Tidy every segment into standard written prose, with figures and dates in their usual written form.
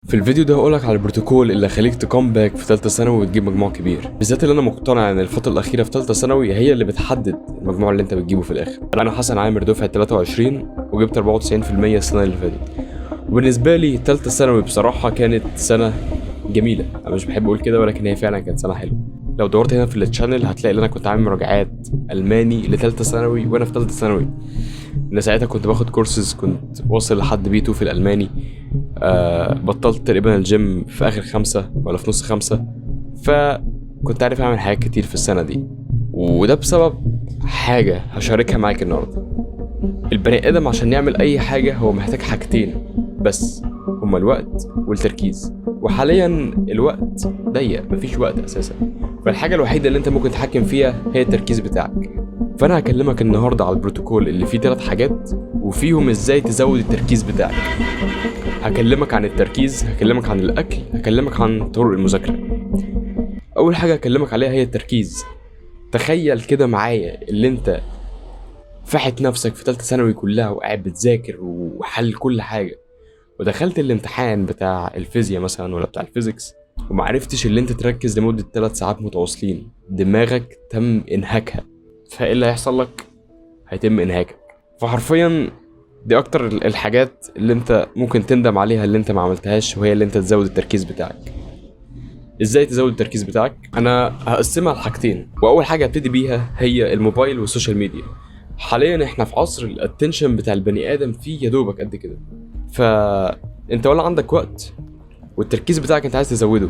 في الفيديو ده هقولك على البروتوكول اللي هيخليك ت come back في ثالثة ثانوي وتجيب مجموع كبير، بالذات اللي انا مقتنع ان الفترة الاخيرة في ثالثة ثانوي هي اللي بتحدد المجموع اللي انت بتجيبه في الاخر. انا حسن عامر دفعه 23 وجبت 94% السنة اللي فاتت. وبالنسبة لي ثالثة ثانوي بصراحة كانت سنة جميلة، انا مش بحب اقول كده ولكن هي فعلا كانت سنة حلوة. لو دورت هنا في ال channel هتلاقي ان انا كنت عامل مراجعات الماني لثالثه ثانوي وانا في ثالثة ثانوي. انا ساعتها كنت باخد كورسز، كنت واصل لحد B2 في الالماني. بطلت تقريبا الجيم في اخر 5 ولا في نص 5، فكنت عارف اعمل حاجات كتير في السنة دي، وده بسبب حاجة هشاركها معاك النهارده. البني ادم عشان يعمل اي حاجة هو محتاج حاجتين بس، هما الوقت والتركيز. وحاليا الوقت ضيق، مفيش وقت اساسا، فالحاجه الوحيدة اللي انت ممكن تتحكم فيها هي التركيز بتاعك. فانا هكلمك النهارده على البروتوكول اللي فيه 3 حاجات وفيهم ازاي تزود التركيز بتاعك. هكلمك عن التركيز، هكلمك عن الاكل، هكلمك عن طرق المذاكرة. اول حاجة هكلمك عليها هي التركيز. تخيل كده معايا اللي انت فحت نفسك في ثالثة ثانوي كلها وقاعد بتذاكر وحل كل حاجة، ودخلت الامتحان بتاع الفيزياء مثلا ولا بتاع ال physics ومعرفتش اللي انت تركز لمدة 3 ساعات متواصلين، دماغك تم انهاكها. فايه اللي هيحصل لك؟ هيتم انهاكك. فحرفيا دي اكتر الحاجات اللي انت ممكن تندم عليها اللي انت ما عملتهاش، وهي اللي انت تزود التركيز بتاعك. ازاي تزود التركيز بتاعك؟ انا هقسمها لحاجتين، واول حاجة هبتدي بيها هي الموبايل وال social media. حاليا احنا في عصر ال attention بتاع البني ادم فيه يا دوبك قد كده، فانت ولا عندك وقت والتركيز بتاعك انت عايز تزوده.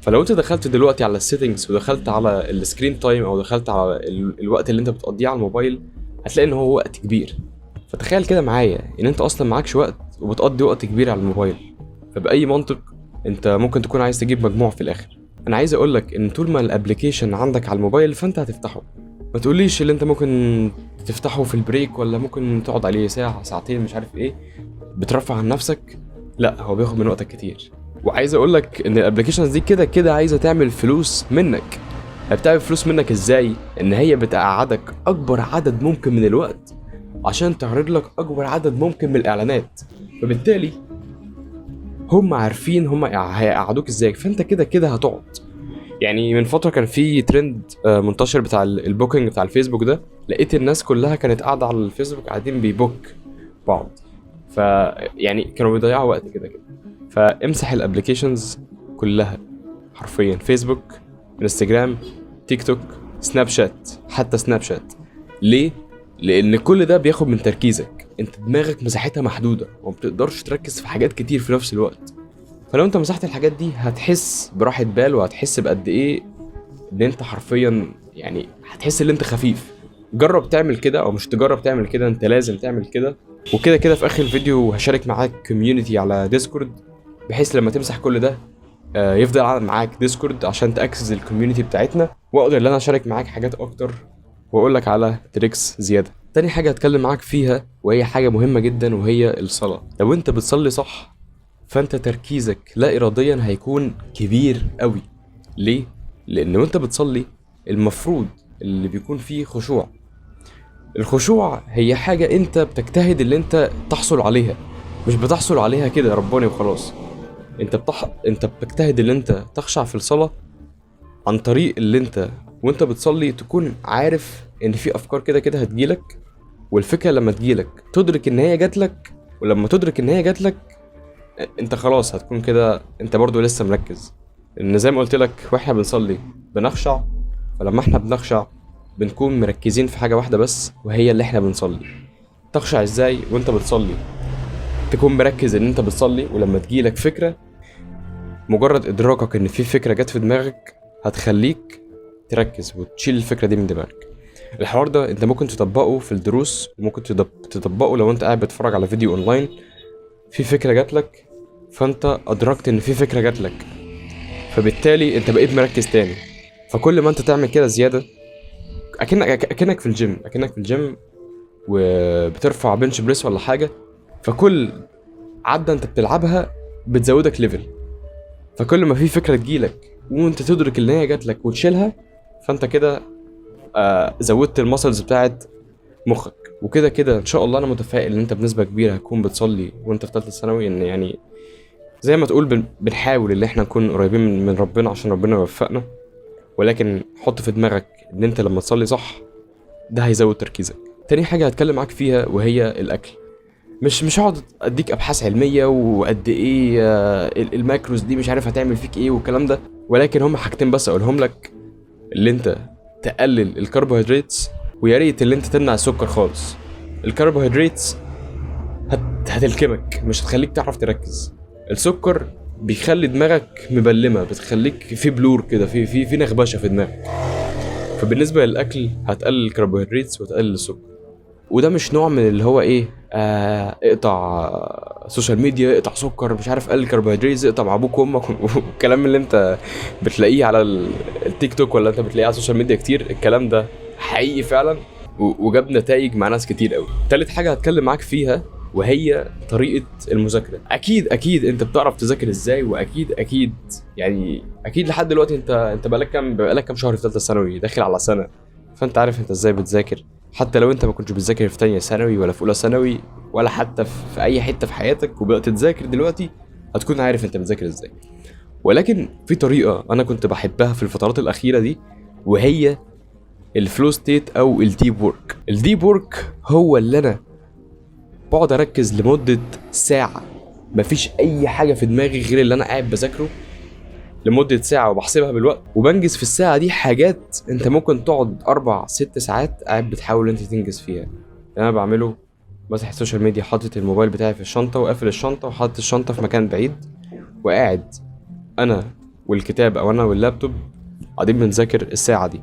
فلو انت دخلت دلوقتي على ال settings ودخلت على ال screen time او دخلت على الوقت اللي انت بتقضيه على الموبايل، هتلاقي ان هو وقت كبير. فتخيل كده معايا ان انت اصلا معكش وقت وبتقضي وقت كبير على الموبايل، فبأي منطق انت ممكن تكون عايز تجيب مجموع في الاخر؟ انا عايز اقولك ان طول ما ال application عندك على الموبايل فانت هتفتحه. ما تقوليش اللي انت ممكن تفتحه في ال break ولا ممكن تقعد عليه ساعة ساعتين مش عارف ايه، بترفه عن نفسك. لا، هو بياخد من وقتك كتير. وعايز اقولك ان ال applications دي كده كده عايزه تعمل فلوس منك. هي بتعمل فلوس منك ازاي؟ ان هي بتقعدك اكبر عدد ممكن من الوقت عشان تعرض لك اكبر عدد ممكن من الاعلانات، فبالتالي هم عارفين هم هيقعدوك ازاي، فانت كده كده هتقعد. من فترة كان في ترند منتشر بتاع ال booking بتاع الفيسبوك ده، لقيت الناس كلها كانت قاعدة على الفيسبوك قاعدين بي book بعض، ف كانوا بيضيعوا وقت كده كده. فامسح ال applications كلها حرفيا، فيسبوك، انستجرام، تيك توك، سناب شات، حتى سناب شات. ليه؟ لان كل ده بياخد من تركيزك، انت دماغك مساحتها محدودة وما بتقدرش تركز في حاجات كتير في نفس الوقت. فلو انت مسحت الحاجات دي هتحس براحة بال، وهتحس بقد ايه ان انت حرفيا هتحس ان انت خفيف. جرب تعمل كده، او مش تجرب تعمل كده، انت لازم تعمل كده. وكده كده في اخر الفيديو هشارك معاك community على ديسكورد، بحيث لما تمسح كل ده يفضل معاك ديسكورد عشان ت access ال community بتاعتنا، واقدر ان انا اشارك معاك حاجات اكتر واقول لك على tricks زيادة. تاني حاجة هتكلم معاك فيها وهي حاجة مهمة جدا، وهي الصلاة. لو انت بتصلي صح فانت تركيزك لا اراديا هيكون كبير قوي. ليه؟ لان وانت بتصلي المفروض اللي بيكون فيه خشوع. الخشوع هي حاجة انت بتجتهد اللي انت تحصل عليها، مش بتحصل عليها كده رباني وخلاص. انت بتجتهد اللي انت تخشع في الصلاة عن طريق اللي انت وانت بتصلي تكون عارف ان في افكار كده كده هتجيلك، والفكرة لما تجيلك تدرك ان هي جاتلك، ولما تدرك ان هي جاتلك انت خلاص هتكون كده انت برضو لسه مركز. ان زي ما قلت لك واحنا بنصلي بنخشع، فلما احنا بنخشع بنكون مركزين في حاجة واحدة بس وهي اللي احنا بنصلي. تخشع ازاي وانت بتصلي؟ تكون مركز ان انت بتصلي، ولما تجيلك فكرة مجرد ادراكك ان في فكرة جت في دماغك هتخليك تركز وتشيل الفكرة دي من دماغك. الحوار ده انت ممكن تطبقه في الدروس، وممكن تطبقه لو انت قاعد بتتفرج على فيديو اونلاين، في فكرة جات لك فانت ادركت ان في فكرة جات لك، فبالتالي انت بقيت مركز تاني. فكل ما انت تعمل كده زيادة، اكنك في الجيم وبترفع bench press ولا حاجة، فكل عدة انت بتلعبها بتزودك level. فكل ما في فكرة تجيلك وانت تدرك ان هي جات لك وتشيلها، فانت كده زودت ال muscles بتاعت مخك. وكده كده ان شاء الله انا متفائل ان انت بنسبة كبيرة هتكون بتصلي وانت في ثالثة ثانوي، ان زي ما تقول بنحاول ان احنا نكون قريبين من ربنا عشان ربنا يوفقنا. ولكن حط في دماغك ان انت لما تصلي صح ده هيزود تركيزك. تاني حاجة هتكلم معاك فيها وهي الاكل. مش هقعد اديك ابحاث علمية وقد ايه ال macros دي مش عارف هتعمل فيك ايه والكلام ده، ولكن هم حاجتين بس اقولهم لك: اللي انت تقلل الكربوهيدرات، ويا ريت اللي انت تمنع السكر خالص. الكربوهيدرات هتلكمك، مش هتخليك تعرف تركز. السكر بيخلي دماغك مبلمه، بتخليك في blur كده، في نغبشه في دماغك. فبالنسبه للاكل هتقلل الكربوهيدرات وتقلل السكر. وده مش نوع من اللي هو ايه، اقطع social media، اقطع سكر، مش عارف قلل كربوهيدرات، اقطع مع ابوك وامك والكلام اللي انت بتلاقيه على التيك توك ولا انت بتلاقيه على ال social media كتير. الكلام ده حقيقي فعلا وجاب نتائج مع ناس كتير قوي. تالت حاجة هتكلم معاك فيها وهي طريقه المذاكرة. اكيد اكيد انت بتعرف تذاكر ازاي، واكيد اكيد يعني اكيد لحد دلوقتي انت بقالك كام شهر في ثالثة ثانوي، داخل على سنة، فانت عارف انت ازاي بتذاكر. حتى لو انت ما كنتش بتذاكر في تانية ثانوي ولا في اولى ثانوي ولا حتى في اي حتة في حياتك وبدات تذاكر دلوقتي، هتكون عارف انت بتذاكر ازاي. ولكن في طريقه انا كنت بحبها في الفترات الاخيرة دي، وهي ال flow state او ال deep work. ال deep work هو اللي انا بقعد اركز لمدة ساعة، مفيش اي حاجة في دماغي غير اللي انا قاعد بذاكرة لمدة ساعة، وبحسبها بالوقت، وبنجز في الساعة دي حاجات انت ممكن تقعد 4 6 ساعات قاعد بتحاول انت تنجز فيها. اللي انا بعمله مسح ال social media، حاطط الموبايل بتاعي في الشنطة وقافل الشنطة وحاطط الشنطة في مكان بعيد، وقاعد انا والكتاب او انا واللابتوب قاعدين بنذاكر الساعة دي.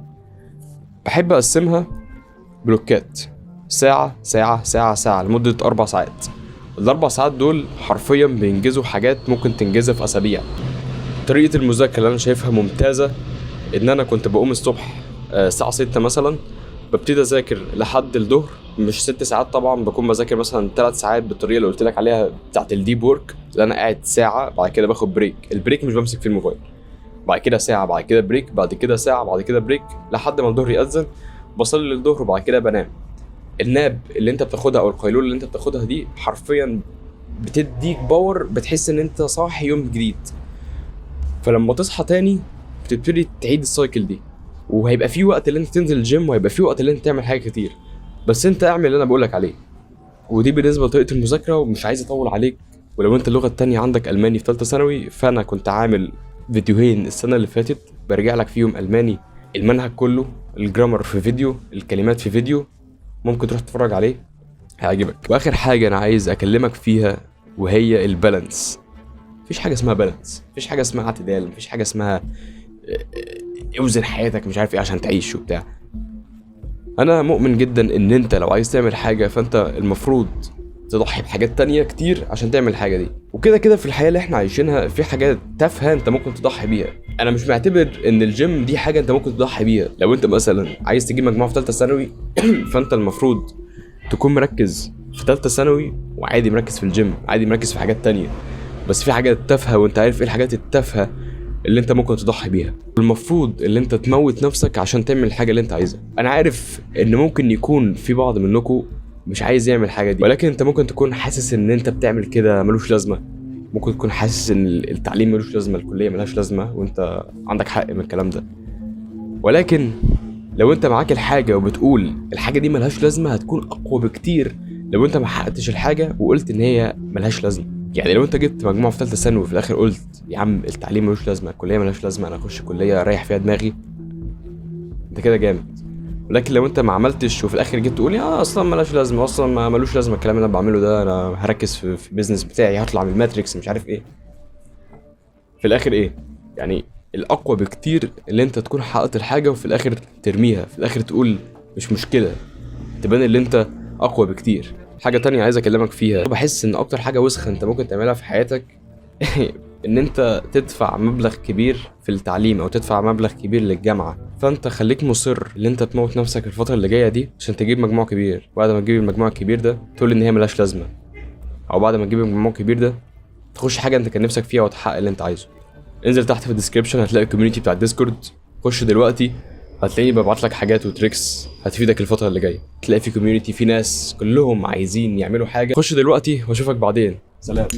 بحب اقسمها بلوكات، ساعة ساعة ساعة ساعة لمدة 4 ساعات. ال4 ساعات دول حرفيا بينجزوا حاجات ممكن تنجزها في أسابيع. طريقة المذاكرة اللي أنا شايفها ممتازة إن أنا كنت بقوم الصبح الساعة 6 مثلا، ببتدي أذاكر لحد الظهر. مش 6 ساعات طبعا، بكون بذاكر مثلا 3 ساعات بالطريقة اللي قلت لك عليها بتاعت ال deep work، اللي أنا قاعد ساعة، بعد كده باخد break، ال break مش بمسك فيه الموبايل، بعد كده ساعة، بعد كده break، بعد كده ساعة، بعد كده break، لحد ما الظهر يأذن، بصلي الظهر وبعد كده بنام. ال nap اللي انت بتاخدها او القيلوله اللي انت بتاخدها دي حرفيا بتديك power، بتحس ان انت صاحي يوم جديد. فلما تصحى تاني بتبتدي تعيد ال cycle دي، وهيبقى في وقت اللي انت تنزل الجيم، وهيبقى في وقت اللي انت تعمل حاجات كتير، بس انت اعمل اللي انا بقولك عليه. ودي بالنسبة لطريقه المذاكره، ومش عايز اطول عليك. ولو انت اللغة التانية عندك الماني في ثالثة ثانوي، فانا كنت عامل فيديوهين السنة اللي فاتت برجع لك فيهم الماني، المنهج كله، ال grammar في فيديو، الكلمات في فيديو، ممكن تروح تتفرج عليه هيعجبك. واخر حاجة انا عايز اكلمك فيها وهي ال balance. مفيش حاجة اسمها balance، مفيش حاجة اسمها اعتدال، مفيش حاجة اسمها اوزن حياتك مش عارف ايه عشان تعيش وبتاع. انا مؤمن جدا ان انت لو عايز تعمل حاجة فانت المفروض تضحي بحاجات تانية كتير عشان تعمل الحاجة دي. وكده كده في الحياة اللي احنا عايشينها في حاجات تافهة انت ممكن تضحي بيها. انا مش معتبر ان الجيم دي حاجة انت ممكن تضحي بيها. لو انت مثلا عايز تجيب مجموعة في ثالثة ثانوي، فانت المفروض تكون مركز في ثالثة ثانوي، وعادي مركز في الجيم، عادي مركز في حاجات تانية، بس في حاجات تافهة وانت عارف ايه الحاجات التافهة اللي انت ممكن تضحي بيها. المفروض اللي انت تموت نفسك عشان تعمل الحاجة اللي انت عايزها. انا عارف ان ممكن يكون في بعض منكم مش عايز يعمل الحاجة دي، ولكن انت ممكن تكون حاسس ان انت بتعمل كده ملوش لازمه، ممكن تكون حاسس ان التعليم ملوش لازمه، الكلية ملهاش لازمه، وانت عندك حق من الكلام ده. ولكن لو انت معاك الحاجة وبتقول الحاجة دي ملهاش لازمه، هتكون اقوى بكتير لو انت ما حققتش الحاجة وقلت ان هي ملهاش لازمه. يعني لو انت جبت مجموعة في ثالثة ثانوي وفي الاخر قلت يا عم التعليم ملوش لازمه، الكلية ملهاش لازمه، انا اخش كليه اريح فيها دماغي، انت كده جامد. ولكن لو انت ما عملتش وفي الاخر جيت تقول يا اصلا ملهاش لازمه، اصلا ما ملوش لازمه الكلام اللي انا بعمله ده، انا هركز في ال business بتاعي، هطلع من ال matrix، مش عارف ايه، في الاخر ايه؟ يعني الاقوى بكتير اللي انت تكون حققت الحاجة وفي الاخر ترميها، في الاخر تقول مش مشكله، تبان اللي انت اقوى بكتير. حاجة تانية عايز اكلمك فيها، بحس ان اكتر حاجة وسخة انت ممكن تعملها في حياتك ان انت تدفع مبلغ كبير في التعليم او تدفع مبلغ كبير للجامعه. فانت خليك مصر ان انت تموت نفسك الفترة اللي جاية دي عشان تجيب مجموع كبير، بعد ما تجيب المجموع الكبير ده تقول ان هي ملهاش لازمه، او بعد ما تجيب المجموع الكبير ده تخش حاجة انت كان نفسك فيها وتحقق اللي انت عايزه. انزل تحت في ال description هتلاقي ال community بتاع ال Discord، خش دلوقتي هتلاقيني ببعت لك حاجات و tricks هتفيدك الفترة اللي جاية. تلاقي في community، في ناس كلهم عايزين يعملوا حاجه. خش دلوقتي واشوفك بعدين. سلام.